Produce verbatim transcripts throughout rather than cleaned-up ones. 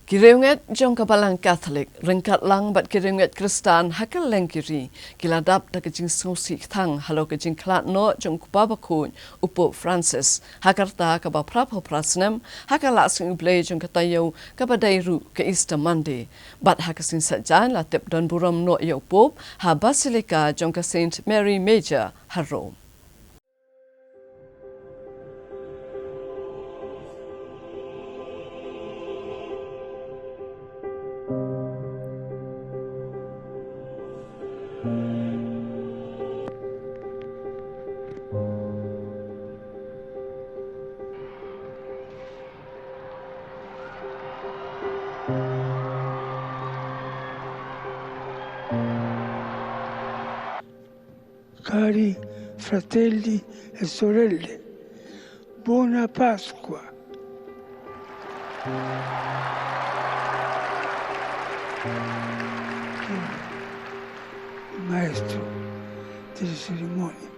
Ki riewngeit jong ka Balang Katholik ryngkat lang bad ki riewngeit Khristan ha kylleng ki ri ki la dap da ka jingsngewsih kthang halor ka jingkhlad noh jong u Kpa Bakhuid u Pope Francis ha ka rta kaba phra phew phra snem ha ka Lashai U Blei jong ka taïew kaba dei ruh ka Easter Monday. Bad ha ka sngi Saitjaiñ la tip don burom noh ïa u Pope ha Basilica jong ka Saint Mary Major ha Rome. Cari fratelli e sorelle, buona Pasqua. Chiedo al maestro delle cerimonie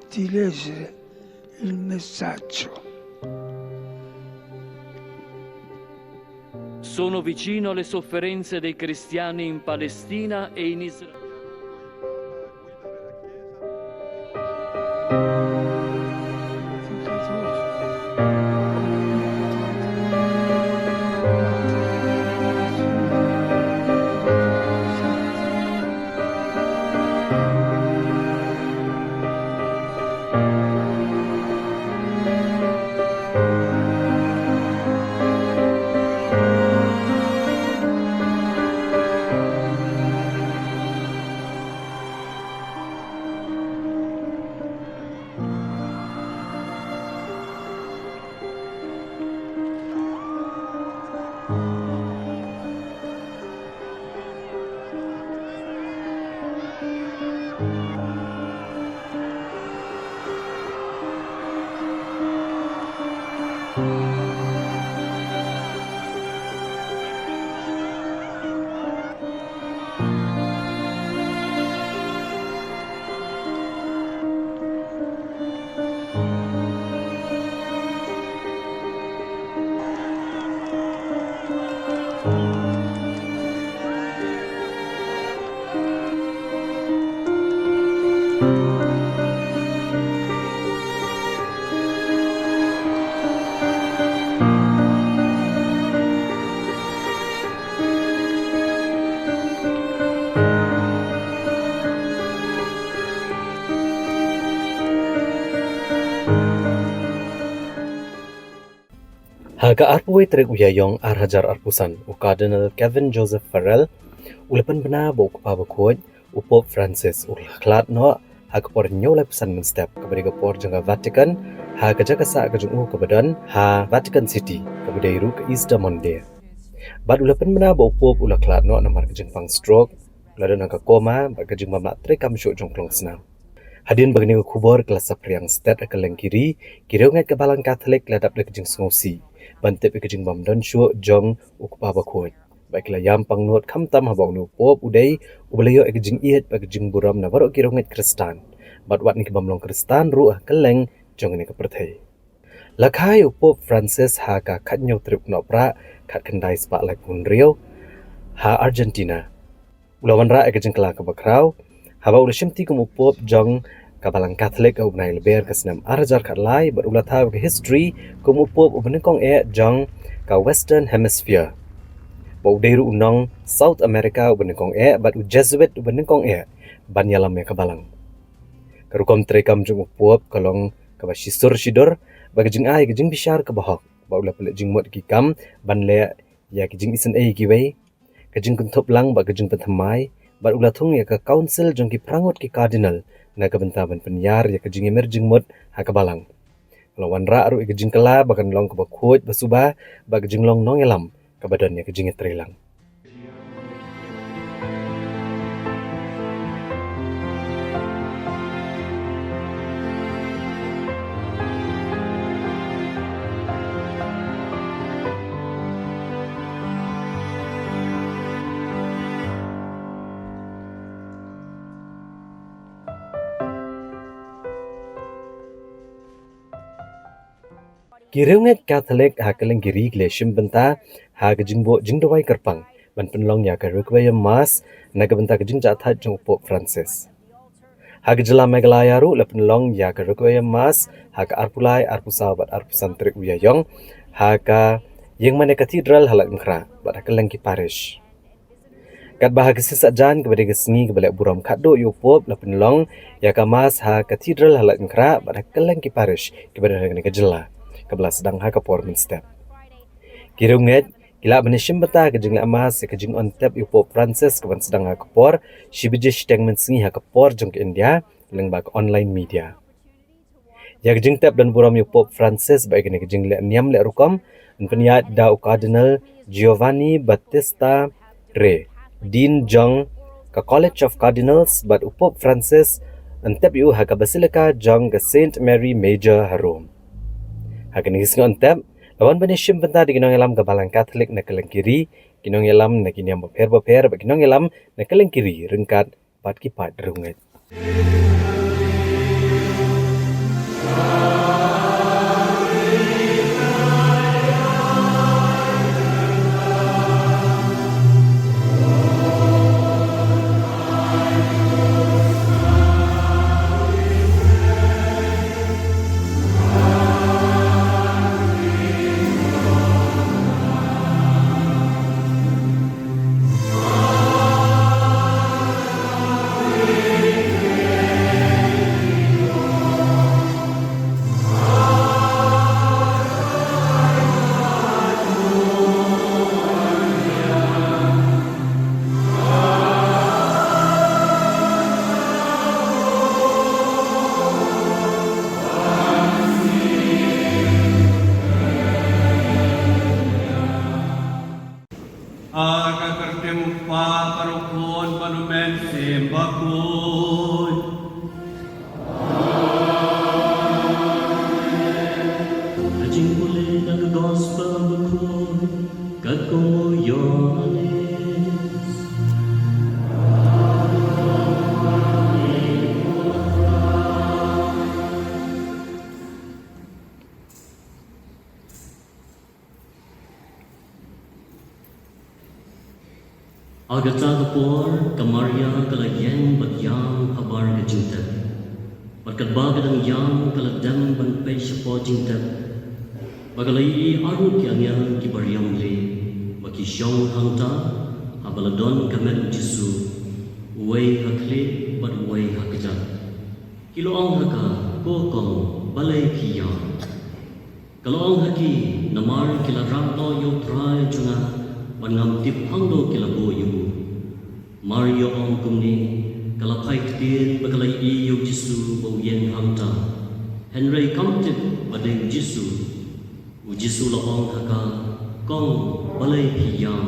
di leggere il messaggio. Sono vicino alle sofferenze dei cristiani in Palestina e in Israele. Ha ka arphew tarik u Ïaïong ar hajar arphew san, u Cardinal Kevin Joseph Farrell u la pynbna ba u Kpa Bakhuid u Pope Francis u la khlad noh ha ka por hynñiew laiphew san mynstep, kaba dei ka por jong ka Vatican, ha ka jaka sah ka jong u kaba don ha Vatican City, kaba dei ruh ka Easter Monday. Bad u la pynbna ba u Pope u la khlad noh namar ka jingpang stroke, u la don ha ka coma bad ka jingbym lah treikam shuh jong u klongsnam. Hadien ba kane ka khubor ka la saphriang stet ha kylleng ki ri, ki riewngeit ka Balang Katholik ki la dap da ka jingsngewsih ban tip ïa ka jingbym don shuh jong u Kpa Bakhuid. Bad ki la ïam pangnud khamtam haba une u Pope u dei uba la ïoh ïa ka jingïeit bad ka jingburom na baroh ki riewngeit Khristan, bad wat na ki bym long Khristan ruh ha kylleng jong kane ka pyrthei. La kha ïa u Pope Francis ha ka khathynñiew tarik u Nohprah khatkhyndai spah laiphew hynriew ha Argentina. U la wanrah ïa ka jingkylla kaba khraw haba u la shimti kum u Pope jong ka Balang Katholik ha u bnai Lber ka snem ar hajar khatlai, bad u la thaw ïa ka history kum u Pope uba nyngkong eh jong ka Western Hemisphere. Bad u dei ruh u nong South America uba nyngkong eh bad u Jesuit uba nyngkong eh ban ïalam ïa ka Balang. Ka rukom treikam jong u Pope ka long kaba shisur shidur bad ka jingai ka jingbishar kaba hok, bad u la pynleit jingmut ïa ki kam ban leh ïa ki jingisynei ïa kiwei, ka jingkynthup lang bad ka jingpynthymmai, bad u la thung ïa ka Council jong ki phra ngut ki Cardinal na ka bynta ban pynïar ïa ka jingïamir jingmut ha ka Balang. U la wanrah ruh ïa ka jingkylla ba kan long kaba khuid ba suba bad ka jinglong nongïalam kaba don ïa ka jingïatreilang. Ki riewngeit Katholik ha kylleng ki ri ki la shim bynta ha ka jingbuh jingduwai kyrpang ban pynlong ïa ka Requiem Mass na ka bynta ka jingjahthait jong u Pope Francis. Ha ka jylla Meghalaya ruh la pynlong ïa ka Requiem Mass ha ka arphew lai, arphew saw bad arphew san tarik u Ïaïong ha ka ïingmane Cathedral ha Laitumkhrah bad ha kylleng ki parish. Katba ha ka sngi Saitjaiñ kaba dei ka sngi kaba leh burom khatduh ïa u Pope, la pynlong ïa ka Mass ha Cathedral ha Laitumkhrah bad ha kylleng ki parish kiba don ha kane ka jylla, kaba la sdang ha ka por mynstep. Ki riewngeit ki lah ban ïashim bynta ha ka jingleh Mass ïa ka jingong tep ïa u Pope Francis kaban sdang ha ka por shi baje shiteng mynsngi ha ka por jong ka India lyngba ka online media. Ïa ka jingtep don burom ïa u Pope Francis bad ïa kane ka jingleh niam leh rukom yn pynïaid da u Cardinal Giovanni Battista Re, Dean jong ka College of Cardinals, bad u Pope Francis yn tep ïa u ha ka Basilica jong ka Saint Mary Major ha Rome. Ha kane ka sngi ong tep la wan ban ïashim bynta da ki nongïalam ka Balang Katholik na kylleng ki ri, ki nongïalam na ki niam bapher bapher bad ki nongïalam na kylleng ki ri ryngkat bad ki paid riewngeit. Ha ka kyrteng u Kpa bad u Khun bad u Mynsiem Bakhuid. Ka jingpule na ka Gospel Bakhuid katkum u Ïoannis. Ha kata ka por ka Maria ka la ïeng bad ïam habar ka jingtep. Bad katba ka dang ïam ka la dem ban peit shapoh jingtep, ba ka la ïohi arngut ki angel kiba riam leh ba ki shong hangta, haba la don ka met u Jisu, uwei ha khlieh bad uwei ha kjat. Ki la ong ha ka, Ko kong, balei phi ïam? Ka la ong ha ki, Namar ki la rah noh ïa u Trai jong nga, bad ngam tip hangno ki la buh ïa u. Mar ïa ong kumne, ka la phai ktien ba ka la ïohi ïa u Jisu ba u ïeng hangta, hynrei kam tip ba dei u Jisu. U Jisu la ong ha ka, Kong, balei phi ïam?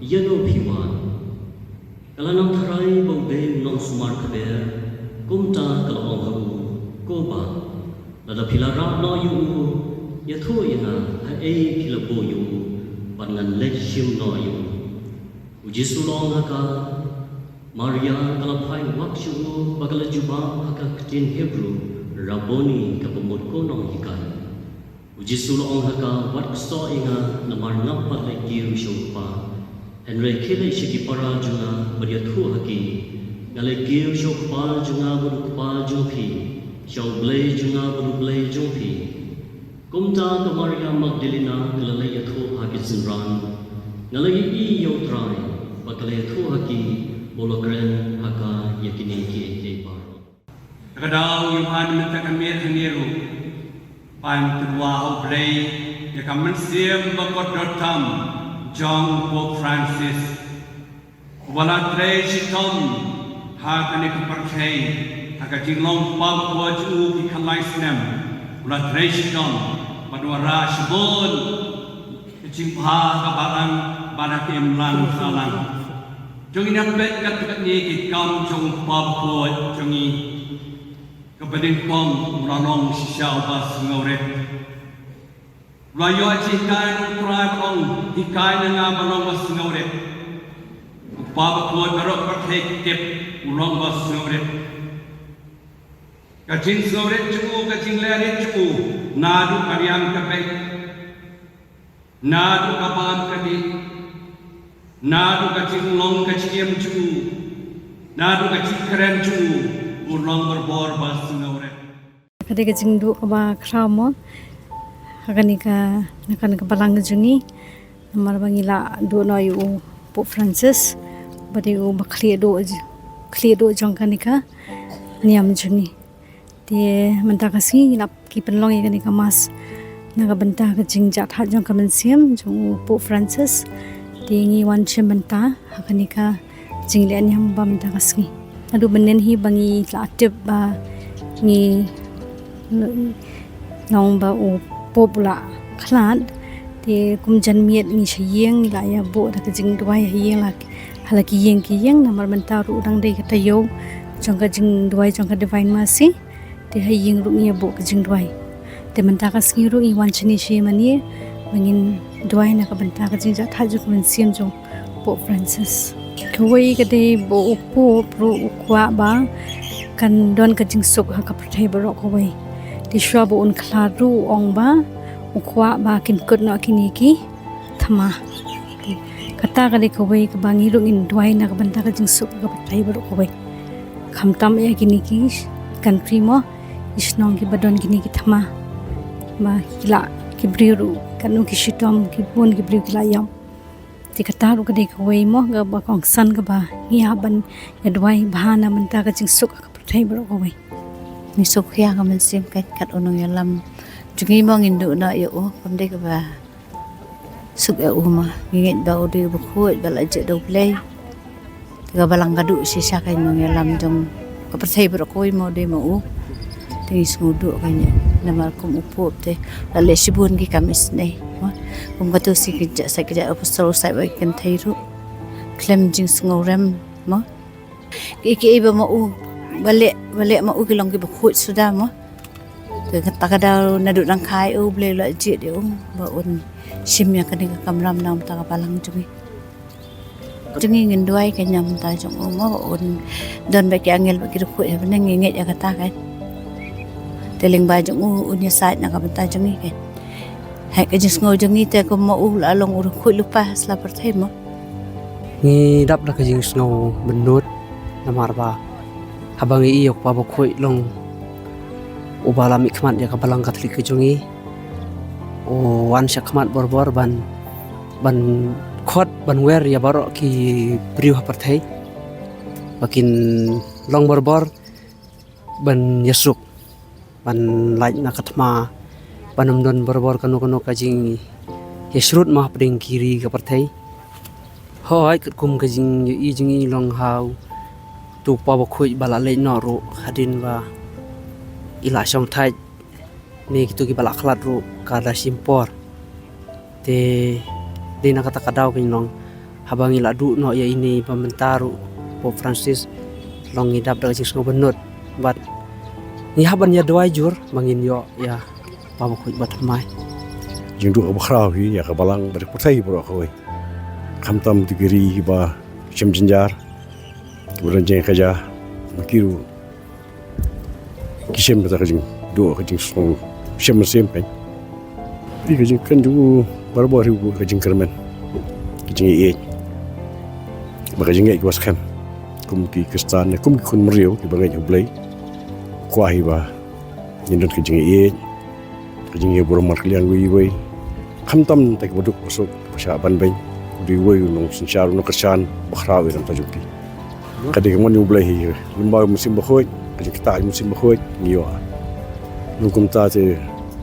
Ïano phi wad? Ka la nang tharai ba u dei u nongsumar kber, kumta ka la ong ha u, Ko bah, lada phi la rah noh ïa u, ïathuh ïa nga haei phi la buh ïa u, bad ngan leit shim noh ïa u. U Jisu la ong ha ka, Maria. Ka la phai wak sha u bad ka la jubab ha ka ktien Hebru, Rabboni, kaba mut ko nonghikai. U Jisu la ong ha ka, Wat ksoh ïa nga, namar ngam pat leit kiew sha u Kpa. Hynrei khie leit sha ki para jong nga bad ïathuh ha ki, Nga leit kiew sha u Kpa jong nga bad u Kpa jong phi, sha u Blei jong nga bad u Blei jong phi. Kumta ka Maria Magdalena ka la leit ïathuh ha ki synran, Nga la ïohi ïa u Trai, bad ka la ïathuh ha ki ba u la kren ha ka ïa kine kiei kiei baroh. Ka daw ïa u Yohan mynta ka miet hangne ruh ban tyrwa ha U Blei ïa ka mynsiem bakordor tam jong u Pope Francis. U ba la trei shitom ha kane ka pyrthei ha ka jinglong kpa bakhuid jong u ki khatlai snem. U la trei shitom bad u wanrah shibun ka jingbha ha ka balang bad ha ka imlang sahlang. Jong ngi nang peit katto katne ki kam jong u kpa bakhuid jong ngi. Kaba nyngkong u la long shisha uba sngewrit. U la ïoh jinghikai na u Trai ba ong, hikai na nga ban long ba sngewrit. U kpa bakhuid baroh ka pyrthei ki tip u long ba sngewrit. Ka jingsngewrit jong u, ka jinglehrit jong u, Naduh ka riam ka beit, naduh ka bam ka dih, naduh ka jinglong ka jingim jong u, naduh ka jingkren jong u, u long barabor ba sngewrem. Ka dei ka jingduh kaba khraw mo ha kane ka, na kane ka balang ka jong ngi. Namar ba ngi la duh noh ïa u Pope Francis ba dei u ba khlieh duh, khlieh duh jong kane ka niam jong ngi. Te mynta ka sngi ngi la ki pynlong ïa kane ka mass na ka bynta ka jingjahthait jong ka mynsiem jong u Pope Francis. Te ngi wan shim bynta ha kane ka jingleh niam ba mynta ka sngi. Haduh mynnin hi ba ngi la tip ba ngi, nong ba u Pope u la khlad. Te kum jan miet ngi sha ïing, ngi la ïa buh da ka jingduwai ha ïing la, ha la ki ïing ki ïing, namar mynta ruh u dang dei ka taïew jong ka jingduwai jong ka Divine Mercy. Te ha ïing ruh ngi ïa buh ka jingduwai. Te mynta ka sngi ruh ngi wan shane sha ïing mane ba ngin duwai na ka bynta ka jingjahthait jong ka mynsiem jong Pope Francis. Kawei ka dei ba u Pope ruh u kwah ba kan don ka jingsuk ha ka pyrthei baroh kawei. Te shuwa ba un khlad ruh u ong ba u kwah ba kin kut noh kine ki thma. Kata ka dei kawei kaba ngi ruh ngin duwai na ka bynta ka jingsuk ha ka pyrthei baroh kawei. Khamtam ïa kine ki country mo, ki shnong kiba don kine ki thma ba ki la, ki briew ruh, katno ki shitom, ki bun ki briew ki la ïap. Te kata ruh ka dei kawei mo kaba kongsan kaba ngi hap ban ïa duwai bha na ka bynta ka jingsuk ha ka pyrthei baroh kawei. Ngi suk ïa ka mynsiem kat kat u nongïalam jong ngi mo, ngin duh noh ïa u, kam dei kaba suk ïa u mo. Ngi ngeit ba u dei uba khuid ba la jied da U Blei. Te ka balang ka duh shisha ka nongïalam jong ka pyrthei baroh kawei mo dei ma u. Te ngi sngewduh ka ngi namar kum u Pope te la leh shibun ki kam isynei mo. Kum kato shi ki ja, sa ki ja apostol sa ba ki kynthei ruh khlem jingsngewrem mo. Ki, ki ba ma u ba leh, ba leh ma u ki long kiba khuid suda mo. Te kata ka daw naduh dang kha ïa u, U Blei u la jied ïa u ba un shim ïa kane ka kamram na ka bynta ka balang jong ngi. Jong ngi ngin duwai ka na ka bynta jong u mo, un don bad ki angel bad ki riewkhuid ha bneng, ngi ngeit ïa kata ka. Te lyngba jong u un ïasaid na ka bynta jong ngi ka. Hei ka jingsngew jong ngi te kum ma u la long u riewkhuid lypa ha sla pyrthei mo. Ngi dap da ka jingsngew bynnud namar ba haba ngi ïohi ïa u Kpa Bakhuid long uba la mihkhmat ïa ka Balang Katholik ka jong ngi. U wan shakhmat borbor ban, ban khot, ban wer ïa baroh ki briew ha pyrthei ba kin long borbor ban ïasuk, ban lait na ka thma, ban ym don borbor kano kano ka jingïashrut ma hapdeng ki ri ka pyrthei. Hooid, katkum ka jingïohi jong ngi long ha uto u Kpa Bakhuid ba la leit noh ruh hadien ba i la shongthait, ne kito kiba la khlad ruh ka da shim por. Te dei na kata ka daw ka ngi long haba ngi la duh noh ïa ine ba mynta ruh Pope Francis, long ngi dap da ka jingsngew bynnud bad ngi hap ban ïa duwai jur ba ngin ïoh ïa Kpa Bakhuid ba thymmai. Jingduh kaba khraw hi ïa ka Balang bad ka pyrthei baroh kawei. Khamtam ki ri kiba shem jynjar, kiba don jingkajia, ma ki ruh ki shem bad ka jingduh, ka jingsngew shem mynsiem kan. Ri ka jingkren jong u barabor hi ka jingkyrmen, ka jingïeit bad ka jingngeit kaba skhem. Kum ki Khristan ne kum ki khun briew kiba ngeit ha U Blei, kwah hi ba ngin don ka jingïeit, ka jingïeit burom markylliang uwei uwei. Khamtam ïa ki baduk basuk ba shah ban beiñ, u dei uwei u nongsynshar, u nongkyrshan ba khraw ïa ka bynta jong ki. Ka dei ka mon U Blei hi, lyngba u Mynsiem Bakhuid, ka jingktah u Mynsiem Bakhuid ngi ïoh. Ngi kumta te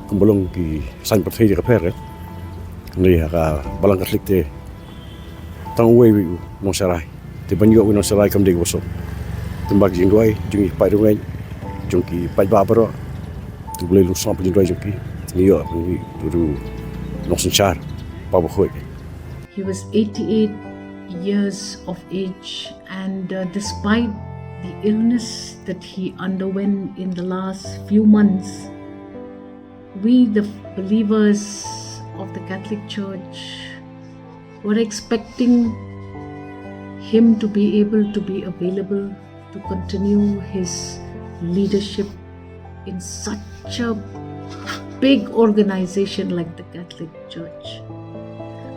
kumba long ki saiñ pyrthei ka pher ka. Ngi ha ka Balang Katholik te tang uwei uwei u nongsharai. Te ban ïoh u nongsharai kam dei kaba suk. Te ba ka jingduwai jong ki paid riewngeit, jong ki paidbah baroh, te U Blei un sngap ka jingduwai jong ki. Ngi ïoh ngi u nongsynshar Kpa Bakhuid. He was eighty-eight years of age, and, uh, despite the illness that he underwent in the last few months, we, the believers of the Catholic Church, were expecting him to be able to be available to continue his leadership in such a big organization like the Catholic Church.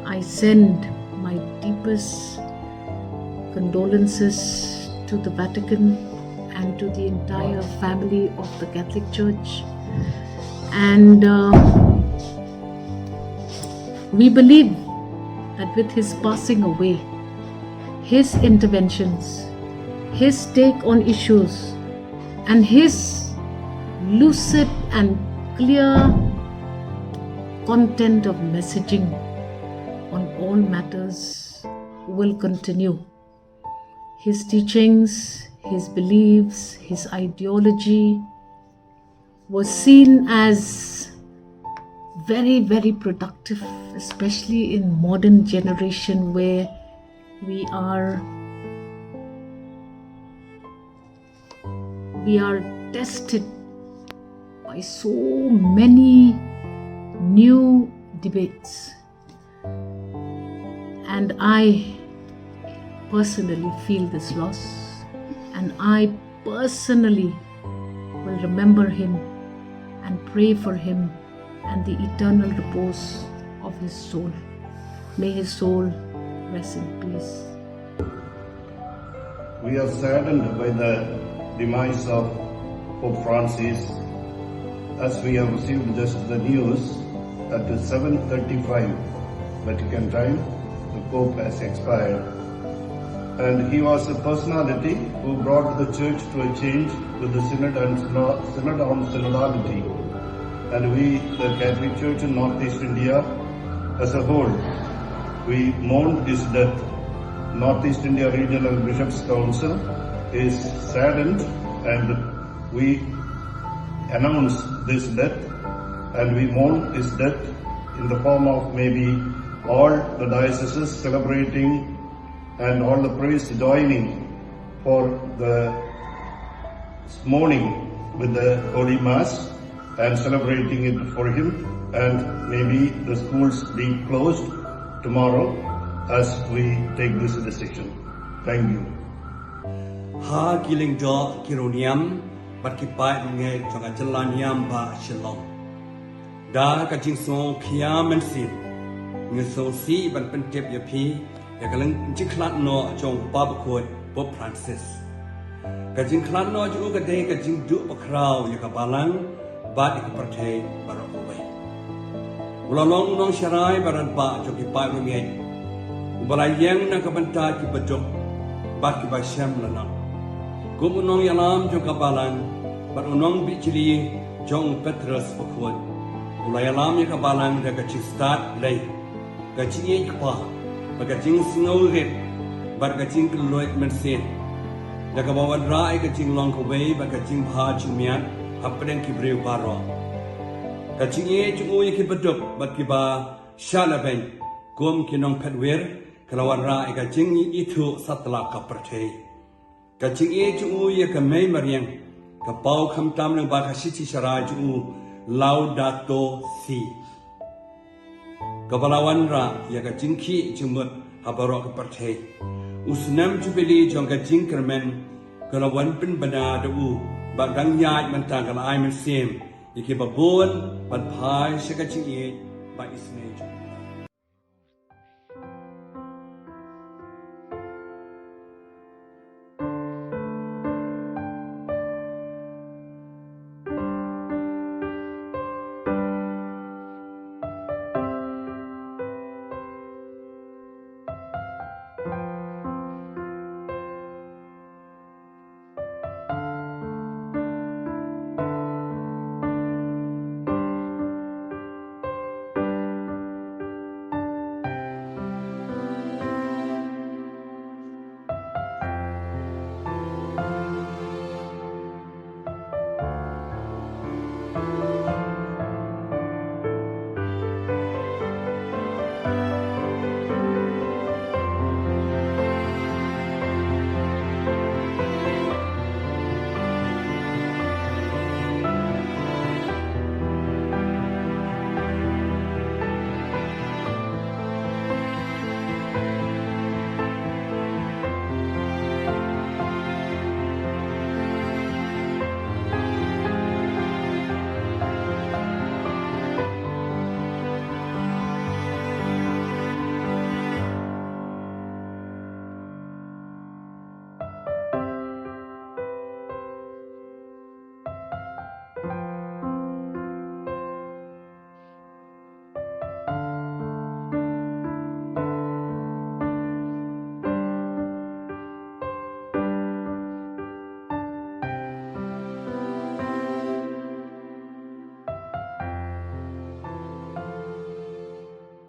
I send my deepest condolences to the Vatican and to the entire family of the Catholic Church. And uh, we believe that with his passing away, his interventions, his take on issues, and his lucid and clear content of messaging on all matters will continue. His teachings, his beliefs, his ideology was seen as very, very productive, especially in modern generation where we are we are tested by so many new debates. And I personally feel this loss, and I personally will remember him and pray for him and the eternal repose of his soul. May his soul rest in peace. We are saddened by the demise of Pope Francis, as we have received just the news that at seven thirty-five Vatican time, the Pope has expired. And he was a personality who brought the church to a change with the Synod and Synod on Synodality. And we, the Catholic Church in Northeast India as a whole, we mourn his death. Northeast India Regional Bishops' Council is saddened, and we announce this death, and we mourn his death in the form of maybe all the dioceses celebrating and all the priests joining for the mourning with the Holy Mass and celebrating it for him, and maybe the schools being closed tomorrow as we take this decision. Thank you. Ha ki lyngdoh ki riewniam bad ki paid bangeit jong ka jylla niam bah Shillong. Da ka jingsngewkhia mynsiem, nga sngewsih ban pyntip ïa phi ïa ka jingkhlad noh jong u Kpa Bakhuid Pope Francis. Ka jingkhlad noh jong u ka dei ka jingduh bakhraw ïa ka balang bad ïa ka pyrthei baroh kawei. U la long u nongsharai ba rangbah jong ki paid bangeit, uba la ïeng na ka bynta ki baduk bad kiba shem lanot. Kum u nongïalam jong ka balang bad u nongbijli jong u Petrus Bakhuid, u la ïalam ïa ka balang da ka jingstad Blei, ka jingïeit kpa, bad ka jingsngewrit bad ka jingkylluid mynsiem, da kaba wanrah ïa ka jinglong kawei bad ka jingbha jingmiat hapdeng ki briew baroh. Ka jingïeit jong u ïa ki baduk bad kiba shah lehbeiñ, kum ki nongphetwir, ka la wanrah ïa ka jingithuh satlak ka pyrthei. Ka jingïeit jong u ïa ka mei mariang ka paw khamtam lyngba ka shithi sharai jong u Laudato Si, kaba la wanrah ïa ka jingkhih jingmut ha baroh ka pyrthei. U snem jubili jong ka jingkyrmen ka la wan pynbna da u, bad dang ïaid mynta ka la ai mynsiem ïa kiba bun ban phai sha ka jingïeit ba isynei jong u.